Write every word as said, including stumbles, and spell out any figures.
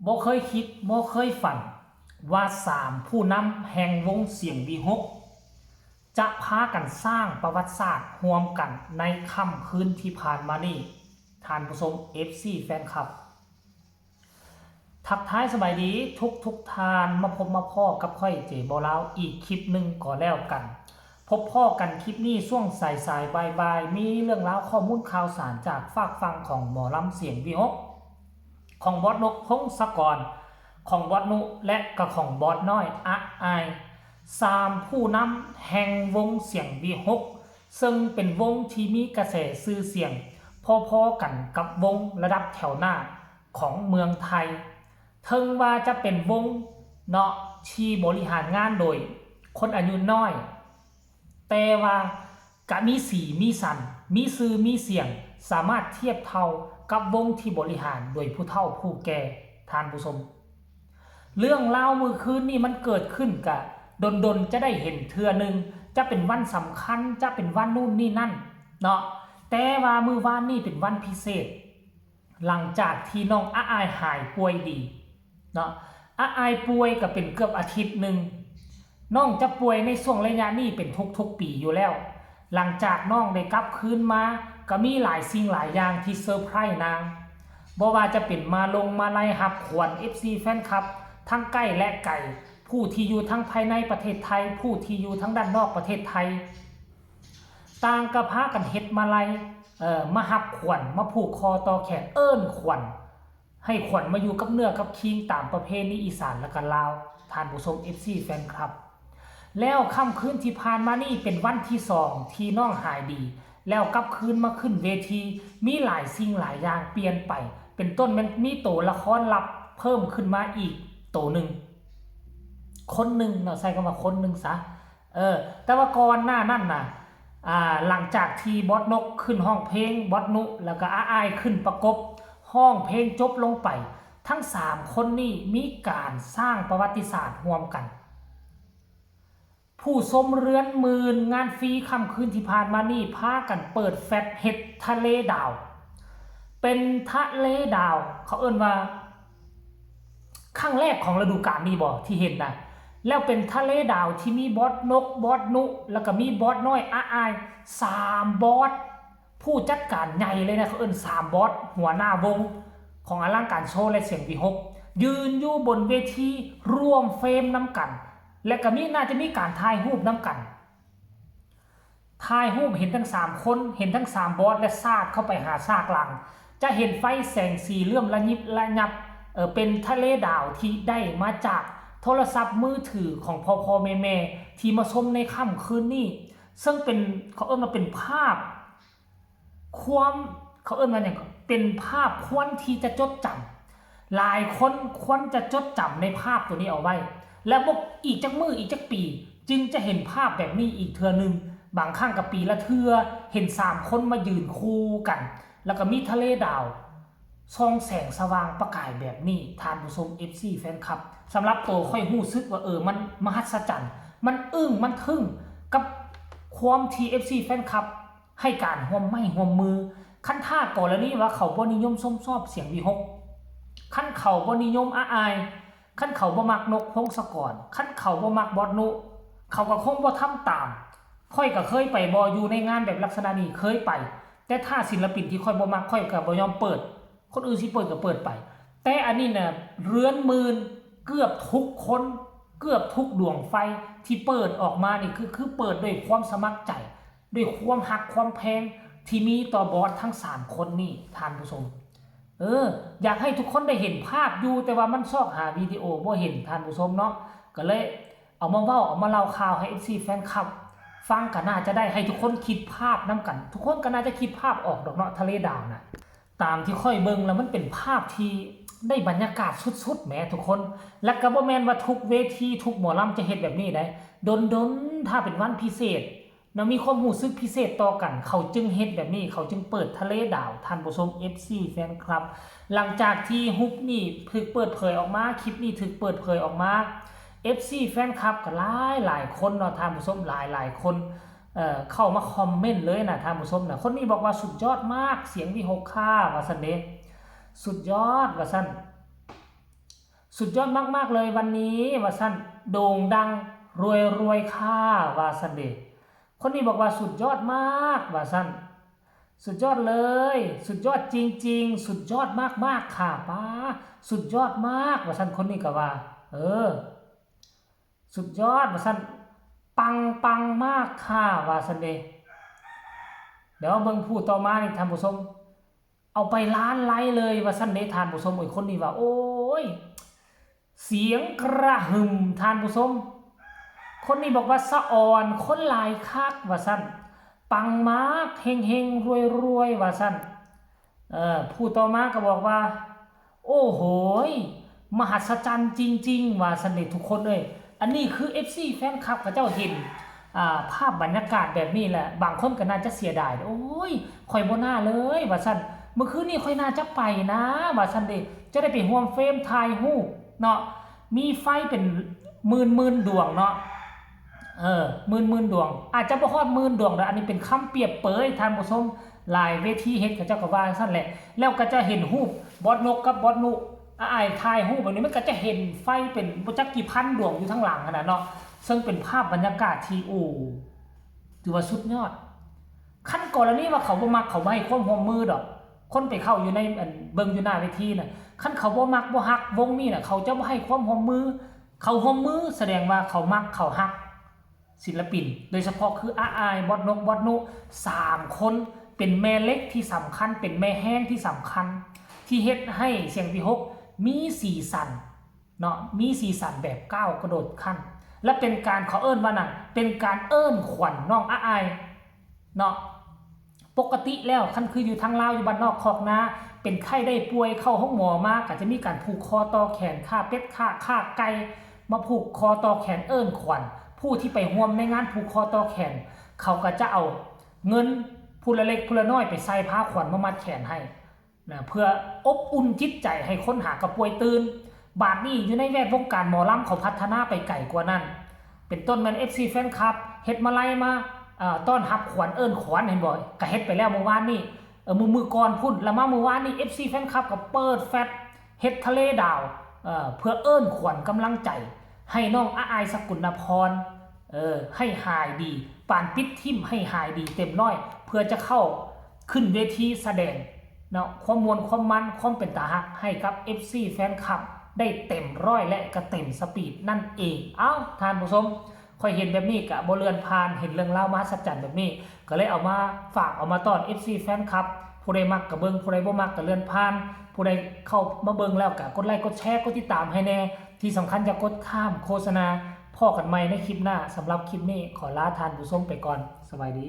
บ่เคยคิด บ่เคยฝัน ว่าสามผู้นำแห่งวงเสียงวีหก จะพากันสร้างประวัติศาสตร์ร่วมกันในค่ำคืนที่ผ่านมานี้ ท่านผู้ชม เอฟซี แฟนคลับ ทักทายสบายดีทุกทุกท่าน มาพบมาพ้อกับข้อยเจบ่าวลาวอีกคลิปหนึ่งก็แล้วกัน พบพ้อกันคลิปนี้ช่วงสายๆ บ่ายๆ มีเรื่องราวข้อมูลข่าวสารจากฝากฝั่งของหมอลำเสียงวีหก ของบอสนก พงศกร ของบอสนุ และก็ของบอสน้อย อะอาย สามผู้นำแห่งวงเสียงวีหก ซึ่งเป็นวงที่มีกระแสชื่อเสียงพอๆ กันกับวงระดับแถวหน้าของเมืองไทย เถิงว่าจะเป็นวงเนาะที่บริหารงานโดยคนอายุน้อย แต่ว่าก็มีสีมีสัน มีชื่อมีเสียง สามารถเทียบเท่ากับวงที่บริหารโดยผู้เฒ่าผู้แก่ ท่านผู้ชม เรื่องราวมื้อคืนนี่มันเกิดขึ้นกะดนๆ จะได้เห็นเทื่อหนึ่ง จะเป็นวันสำคัญ จะเป็นวันนู่นนี่นั่นเนาะ แต่ว่ามื้อวานนี่เป็นวันพิเศษ หลังจากที่น้องอะอายหายป่วยดีเนาะ อะอายป่วยก็เป็นเกือบอาทิตย์หนึ่ง น้องจะป่วยในช่วงระยะนี้เป็นทุกๆ ปีอยู่แล้ว หลังจากน้องได้กลับคืนมา ก็มีหลายสิ่งหลายอย่างที่เซอร์ไพรส์นาง บ่ว่าจะเป็นมาลงมาลัยฮับขวัญ เอฟซี แฟนคลับ ทั้งใกล้และไกล ผู้ที่อยู่ทั้งภายในประเทศไทย ผู้ที่อยู่ทั้งด้านนอกประเทศไทย ต่างก็พากันเฮ็ดมาลัย เอ่อ มาฮับขวัญ มาผูกคอต่อแขน เอิ้นขวัญ ให้ขวัญมาอยู่กับเนื้อกับคิงตามประเพณีอีสานและก็ลาว ท่านผู้ชม เอฟซี แฟนคลับ แล้วค่ำคืนที่ผ่านมานี่เป็นวันที่สองที่น้องหายดี แล้วกลับคืนมาขึ้นเวที มีหลายสิ่งหลายอย่างเปลี่ยนไป เป็นต้นแม่นมีตัวละครลับเพิ่มขึ้นมาอีกตัวหนึ่ง คนหนึ่งเนาะ ใช้คำว่าคนหนึ่งซะ เออ แต่ว่าก่อนหน้านั้นน่ะ อ่า หลังจากที่บอสนกขึ้นฮ้องเพลง บอสนุ แล้วก็อะอายขึ้นประกบ ฮ้องเพลงจบลงไป ทั้งสามคนนี่มีการสร้างประวัติศาสตร์ร่วมกัน ผู้ชมเรือนหมื่น งานฟรีค่ำคืนที่ผ่านมานี่พากันเปิดแฟลชเฮ็ดทะเลดาว เป็นทะเลดาว เขาเอิ้นว่า ครั้งแรกของฤดูกาลนี้บ่ที่เห็นนะ แล้วเป็นทะเลดาวที่มีบอสนก บอสนุ แล้วก็มีบอสน้อย อะอาย สามบอส ผู้จัดการใหญ่เลยนะ เขาเอิ้นสามบอส หัวหน้าวงของอลังการโชว์และเสียงวีหก ยืนอยู่บนเวทีร่วมเฟรมนำกัน และก็มี น่าจะมีการถ่ายรูปนำกัน ถ่ายรูปเห็นทั้งสามคน เห็นทั้งสามบอส และซาดเข้าไปหาฉากหลัง จะเห็นไฟแสงสีเหลื่อมระยิบระยับ เอ่อ เป็นทะเลดาวที่ได้มาจากโทรศัพท์มือถือของพ่อๆ แม่ๆ ที่มาชมในค่ำคืนนี้ ซึ่งเป็น เขาเอิ้นว่าเป็นภาพ ความ เขาเอิ้นว่าหยังก็ เป็นภาพควรที่จะจดจำ หลายคนควรจะจดจำในภาพตัวนี้เอาไว้ และบ่ อีกจักมื้ออีกจักปี จึงจะเห็นภาพแบบนี้อีกเทื่อหนึ่ง บางครั้งก็ปีละเทื่อ เห็นสามคนมายืนคู่กัน แล้วก็มีทะเลดาว ส่องแสงสว่างประกายแบบนี้ ท่านผู้ชม เอฟซี แฟนคลับ สำหรับตัวข้อยรู้สึกว่า เออ มันมหัศจรรย์ มันอึ้ง มันทึ่ง กับความที่ เอฟซี แฟนคลับ ให้การร่วมไม้ร่วมมือ คันถ้ากรณีว่าเขาบ่นิยมชมชอบเสียงวีหก คันเขาบ่นิยมอะอาย คันเขาบ่มักนก พงศกร คันเขาบ่มักบอสนุ เขาก็คงบ่ทำตาม ข้อยก็เคยไปบ่ อยู่ในงานแบบลักษณะนี้ เคยไป แต่ถ้าศิลปินที่ข้อยบ่มัก ข้อยก็บ่ยอมเปิด คนอื่นสิเปิดก็เปิดไป แต่อันนี้น่ะ เรือนหมื่น เกือบทุกคน เกือบทุกดวงไฟที่เปิดออกมานี่ คือ คือเปิดด้วยความสมัครใจ ด้วยความฮักความแพงที่มีต่อบอสทั้งสามคนนี่ ท่านผู้ชม เออ อยากให้ทุกคนได้เห็นภาพอยู่ แต่ว่ามันซอกหาวิดีโอบ่เห็น ท่านผู้ชมเนาะ ก็เลยเอามาเว้า เอามาเล่าข่าวให้ เอฟซี แฟนคลับ ฟัง ก็น่าจะได้ให้ทุกคนคิดภาพนำกัน ทุกคนก็น่าจะคิดภาพออกดอกเนาะ ทะเลดาวน่ะ ตามที่ข้อยเบิ่งแล้วมันเป็นภาพที่ได้บรรยากาศสุดๆ แหมทุกคน และก็บ่แม่นว่าทุกเวทีทุกหมอลำจะเฮ็ดแบบนี้ได้ ดนๆ ถ้าเป็นวันพิเศษ เนาะ มีความรู้สึกพิเศษต่อกัน เขาจึงเฮ็ดแบบนี้ เขาจึงเปิดทะเลดาว ท่านผู้ชม เอฟซี แฟนคลับ หลังจากที่รูปนี้ถูกเปิดเผยออกมา คลิปนี้ถูกเปิดเผยออกมา เอฟซี แฟนคลับก็หลายหลายคนเนาะ ท่านผู้ชม หลายหลายคน เอ่อ เข้ามาคอมเมนต์เลยนะ ท่านผู้ชมนะ คนนี้บอกว่า "สุดยอดมาก เสียงวีหกค่ะ" ว่าซั่นเด้ "สุดยอด" ว่าซั่น สุดยอดมากๆเลยวันนี้ว่าซั่น โด่งดังรวยๆค่ะว่าซั่นเด้ คนนี้บอกว่าสุดยอดมากว่าซั่น สุดยอดเลย สุดยอดจริงๆ สุดยอดมากๆค่ะ ป๊า สุดยอดมากว่าซั่น คนนี้ก็ว่า เออ สุดยอดว่าซั่น ปังปังมากค่ะว่าซั่นเด้ เดี๋ยวเบิ่งผู้ต่อมานี่ท่านผู้ชม เอาไปล้านไลค์เลยว่าซั่นเด้ท่านผู้ชม โอ้ย คนนี้ว่า โอ้ย เสียงกระหึ่มท่านผู้ชม คนนี้บอกว่าสะออนคนหลายคักว่าซั่น ปังมาก เฮงๆ รวยๆ ว่าซั่น เอ่อ ผู้ต่อมาก็บอกว่า โอ้โหย มหัศจรรย์จริงๆ ว่าซั่นเด้ทุกคนเอ้ย อันนี้คือ เอฟซี แฟนคลับเขาเจ้าเห็น อ่า ภาพบรรยากาศแบบนี้แหละ บางคนก็น่าจะเสียดาย โอ้ย ข่อยบ่น่าเลย ว่าซั่น มื้อคืนนี้ข่อยน่าจะไปนะ ว่าซั่นเด้ จะได้ไปร่วมเฟรมถ่ายรูปเนาะ มีไฟเป็นหมื่นๆ ดวงเนาะ เออ หมื่นๆ ดวง อาจจะบ่ฮอดหมื่นดวงดอก อันนี้เป็นคำเปรียบเปย ท่านผู้ชม หลายเวทีเฮ็ดเขาเจ้าก็ว่าซั่นแหละ แล้วก็จะเห็นรูปบอสนกกับบอสนุ อ้ายถ่ายรูปแบบนี้ มันก็จะเห็นไฟเป็นบ่จักกี่พันดวงอยู่ทางหลังหั้นน่ะเนาะ ซึ่งเป็นภาพบรรยากาศที่ โอ้ ถือว่าสุดยอด คันกรณีว่าเขาบ่มัก เขาบ่ให้ความร่วมมือดอก คนไปเข้าอยู่ใน อัน เบิ่งอยู่หน้าเวทีน่ะ คันเขาบ่มักบ่ฮักวงนี้น่ะ เขาจะบ่ให้ความร่วมมือ เขาร่วมมือแสดงว่าเขามักเขาฮักศิลปิน โดยเฉพาะคืออ้าย บอสนก บอสนุ สามคนเป็นแม่เหล็กที่สำคัญ เป็นแม่แฮงที่สำคัญ ที่เฮ็ดให้เสียงวีหกมีสีสันเนาะ มีสีสันแบบก้าวกระโดดขั้น และเป็นการ เขาเอิ้นว่านั่น เป็นการเอิ้นขวัญน้องอ้ายเนาะ ปกติแล้วคันคืออยู่ทางลาว อยู่บ้านนอกคอกนา เป็นไข้ได้ป่วยเข้าโรงหมอมา ก็จะมีการผูกคอต่อแขน ฆ่าเป็ดฆ่า ฆ่าไก่ มาผูกคอต่อแขนเอิ้นขวัญ ผู้ที่ไปร่วมในงานผูกคอต่อแขน เขาก็จะเอาเงินผู้ละเล็กผู้ละน้อยไปใส่ผ้าขวัญมามัดแขนให้นะ เพื่ออบอุ่นจิตใจให้คนหากะป่วยตื่น บาดนี้อยู่ในแวดวงการหมอลำเขาพัฒนาไปไกลกว่านั้น เป็นต้นแม่น เอฟซี แฟนคลับ เฮ็ดมาลัยมา เอ่อ ต้อนรับขวัญเอิ้นขวัญ เห็นบ่ ก็เฮ็ดไปแล้วมื้อวานนี้ เออ มื้อ มื้อก่อนพุ้น แล้วมามื้อวานนี้ เอฟซี แฟนคลับก็เปิดแฟลช เฮ็ดทะเลดาว เอ่อ เพื่อเอิ้นขวัญกำลังใจ ให้น้องอ้าย สกุลนพร เออ ให้หายดี ปานปิดทิ่มให้หายดีเต็มร้อย เพื่อจะเข้าขึ้นเวทีแสดงเนาะ ความม่วนความมัน ความเป็นตาฮัก ให้กับ เอฟซี แฟนคลับ ได้เต็มร้อยและก็เต็มสปีดนั่นเอง เอ้า ท่านผู้ชม ข้อยเห็นแบบนี้ก็บ่เลื่อนผ่าน เห็นเรื่องราวมหัศจรรย์แบบนี้ ก็เลยเอามาฝาก เอามาต้อน เอฟซี แฟนคลับ ผู้ใดมักก็เบิ่ง ผู้ใดบ่มักก็เลื่อนผ่าน ผู้ใดเข้ามาเบิ่งแล้วก็กดไลค์ กดแชร์ กดติดตามให้แน่ ที่สำคัญอย่ากดข้ามโฆษณา พ้อกันใหม่ในคลิปหน้า สำหรับคลิปนี้ขอลาท่านผู้ชมไปก่อน สบายดี